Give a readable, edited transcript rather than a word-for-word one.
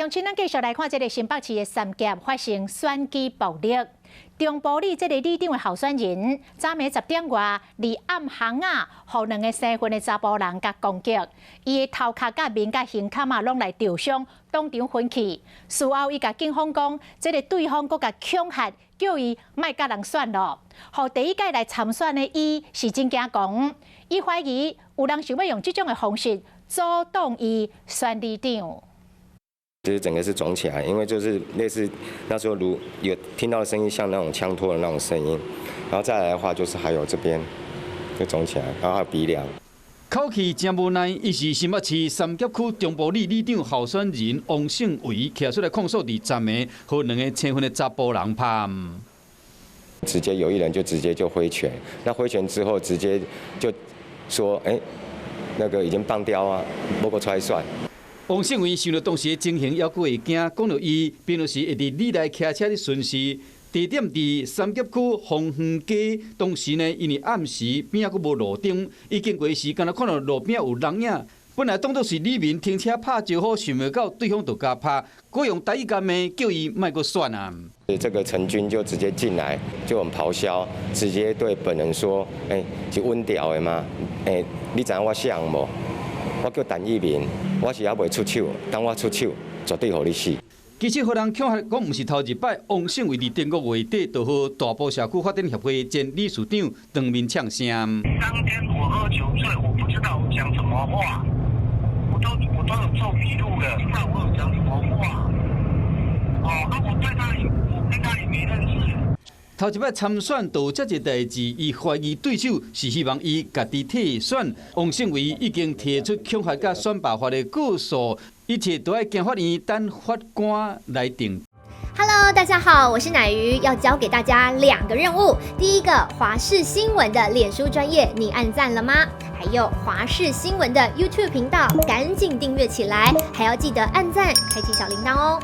鄉親，咱繼續來看這个新北市的三峽發生選舉暴力。中埔里這个里長的候選人，昨暝10點外，佇暗巷仔，予兩个生份的查埔人共攻擊，伊的頭殼佮面佮胸坎仔攏來著傷，當場昏去。事後，伊共警方講，這个對方閣共恐嚇，叫伊莫佮人選囉。予第一屆來參選的伊是真驚狂，伊懷疑有人想欲用這種的方式阻擋伊選里長。就是整個是腫起來，因為就是類似那時候如有聽到的聲音，像那種槍托的那種聲音，然後再來的話就是還有這邊就腫起來，然後還有鼻梁。口氣誠無奈，伊是新北市三峽區中埔里里長候選人王勝偉，徛出來控訴，佇昨暝予兩个青昏的查埔人拍。直接有一人就直接就揮拳，那揮拳之後直接就說：欸，那個已經放掉啊，無閣出來選。王勝偉想著當時的情形，猶閣會驚，講著伊平常時會佇里內騎車咧巡視，地點佇三峽區豐園街。當時呢，因為暗時邊仔閣無路燈，伊經過時，敢若看著路邊有人影。本來當作是里民停車拍招呼，想袂到對方就共拍，閣用台語共罵，叫伊莫閣選啊。這個陳軍就直接進來，就很咆哮，直接對本人說：欸，是阮調的嗎？欸，你知影我誰無？我叫陳義民，我是猶未出手，等我出手，絕對予你死。其實，予人恐嚇講，毋是頭一擺。王勝偉佇頂個月底，就予大埔社區發展協會前理事長當面嗆聲。當天我喝酒醉，我不知道我講什麼話，我都有做筆錄的，知道我有講什麼話。哦，啊，我對他，我跟他也沒認識。頭一擺參選就有這個代誌，伊懷疑對手是希望伊家己退選。王勝偉已經提出恐嚇佮選罷法的告訴，一切都愛經法院等法官來定。 Hello，大家好，我是乃瑜，要交給大家兩個任務。第一個，華視新聞的臉書專頁，你按讚了嗎？還有華視新聞的 YouTube 頻道，趕緊訂閱起來，還要記得按讚，開啟小鈴鐺哦。